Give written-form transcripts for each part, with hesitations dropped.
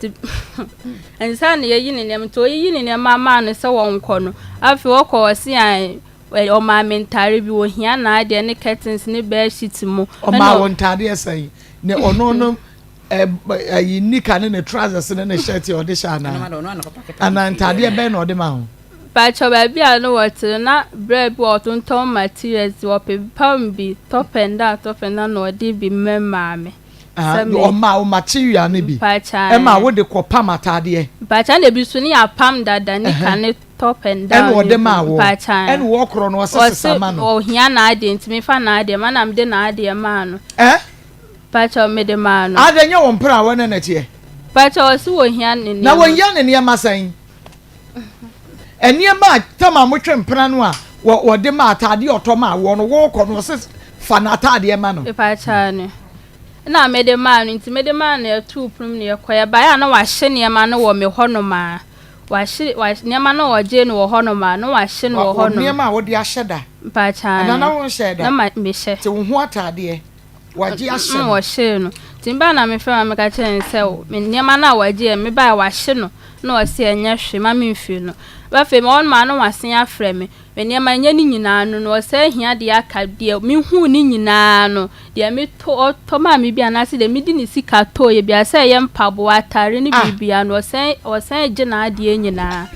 Nti ansa na yɛyi ne nneɛma, nti oyiyi ne nneɛma maa no sɛ wɔnkɔ no, afei ɔkɔ ɔse an ɔmaa me ntaare bi, ohia n'adeɛ ne curtains ne bed sheet mu. Ɔmaa wo ntaadeɛ sɛn? Ne ɔno no ɛyi nika ne ne trousers ne ne shirt a ɔde hyɛ anaa? Anaa ntaadeɛ bɛn na ɔde ma wo? Pakyɛ baabi a no wɔte no na berɛ bi ɔtontɔn materials, wɔpempam bi top and down, top and down, na ɔde bi mɛmaa me. Ɔmaa wo material no bi ɛma wode kɔpam ataadeɛ? Mpakyɛ, na ebi so ne yɛapam dada, nika ne top and down. Ɛna ɔde maa wo, ɛna wɔkorɔ no ɔsɛ sesa ma no? Ɔhia n'adeɛ nti mefa n'adeɛ ma na mede n'adeɛ maa no. Ɛ? Pakyɛ, mede maa no. Ade nyɛ wɔn mpere a wɔne ne teɛ. Pakyɛ, ɔsi wɔhia ne nneɛma. Na wɔhia ne nneɛma sɛn? Nneɛma a tam a motwe mpena no a wɔde ma ataadeɛ ɔtɔ ma wɔ no, wɔkɔ no ɔsɛ fa n'ataadeɛ ma no. Pakyɛ no na mede maa no, nti mede maa no, yɛtoo pono mu na yɛkɔ. Yɛbaeɛ a na wahye nneɛma no wɔ me hɔnom a wahye nneɛma no, wɔgye no wɔ hɔnom a na wahye no wɔ hɔnom. Nneɛma a wɔde ahyɛ da? Mpakyɛ. Anaa na wɔnhyɛ da? Na ma mehyɛ. Te wo ho ataadeɛ wagye ahyɛ no? Wɔhyee no, nti mbaa na mefrɛ ma meka kyerɛ no sɛ me nneɛma no a wɔagye yɛ mebaa wahye no, na ɔse ɛnyɛ hwee ma memfiri no. Afei ma ɔnom a na wasen afrɛ me, me nneɛma nyɛ ne nyinaa no, ɔsɛ hia deɛ aka deɛ mehu ne nyinaa no, deɛ metɔ ɔtɔ maa me bi anaasɛ deɛ mede ne sika tɔɔ yɛ bi a, sɛ ɛyɛ mpaboa, atare ne biribia no, ɔsɛn gye n'adeɛ nyinaa.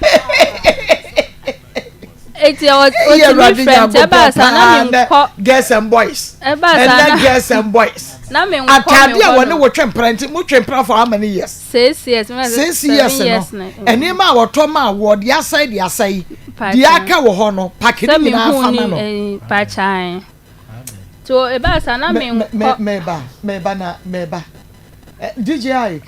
Eti ɔtumi frɛ, nti ɛbaa saa na menkɔ. Girls and boys. Ɛbaa saa na ɛnɛ girls and boys. Na menkɔ. Ataade a wɔne wɔtwe mpena, nti motwe mpena for how many years? 6 years. 6 years no, nneɛma a wɔtɔ ma wɔde asɛe de asɛe deɛ aka wɔ hɔ no, pack ne nyinaa fa ma no. Pakyan so ɛbaa saa na menkɔ. Mɛba, mɛba na mɛba DJ.